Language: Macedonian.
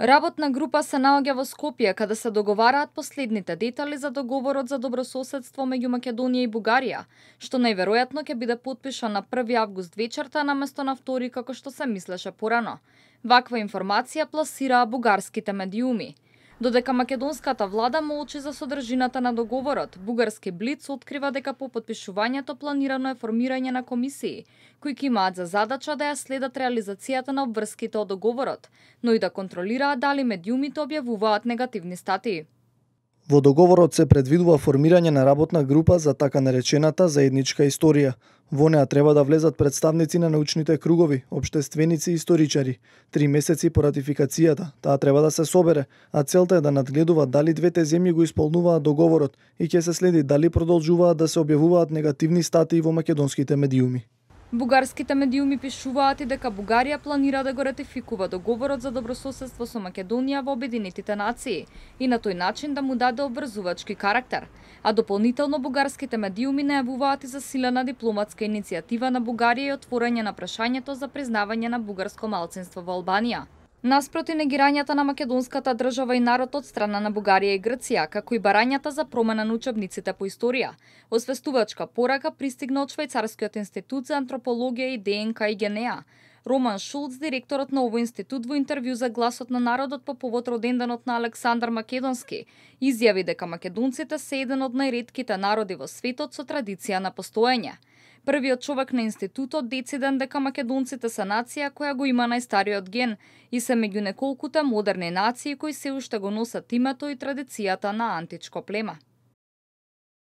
Работна група се наоѓа во Скопје, каде се договараат последните детали за договорот за добрососедство меѓу Македонија и Бугарија, што најверојатно ќе биде потпишан на 1 август вечерта наместо на 2 како што се мислеше порано. Ваква информација пласираа бугарските медиуми. Додека македонската влада молчи за содржината на договорот, бугарски Блиц открива дека по потпишувањето планирано е формирање на комисии, кои ќе имаат за задача да ја следат реализацијата на обврските од договорот, но и да контролираат дали медиумите објавуваат негативни статии. Во договорот се предвидува формирање на работна група за така наречената заедничка историја. Во неа треба да влезат представници на научните кругови, општественици и историчари. 3 месеци по ратификацијата, таа треба да се собере, а целта е да надгледува дали двете земји го исполнуваат договорот и ќе се следи дали продолжуваат да се објавуваат негативни статии во македонските медиуми. Бугарските медиуми пишуваат и дека Бугарија планира да го ратификува договорот за добрососедство со Македонија во Обединетите нации и на тој начин да му даде обврзувачки карактер. А дополнително бугарските медиуми најавуваат и засилена дипломатска иницијатива на Бугарија и отворање на прашањето за признавање на бугарско малцинство во Албанија. Наспроти негирањата на македонската држава и народ од страна на Бугарија и Грција, како и барањата за промена на учебниците по историја, освестувачка порака пристигна од Швајцарскиот институт за антропологија и ДНК и ГНА. Роман Шулц, директорот на овој институт, во интервју за Гласот на народот по повод роденденот на Александар Македонски, изјави дека македонците се еден од најретките народи во светот со традиција на постоење. Првиот човек на институтот дециден дека македонците се нација која го има најстариот ген и се меѓу неколкуте модерни нации кои се уште го носат името и традицијата на античко племе.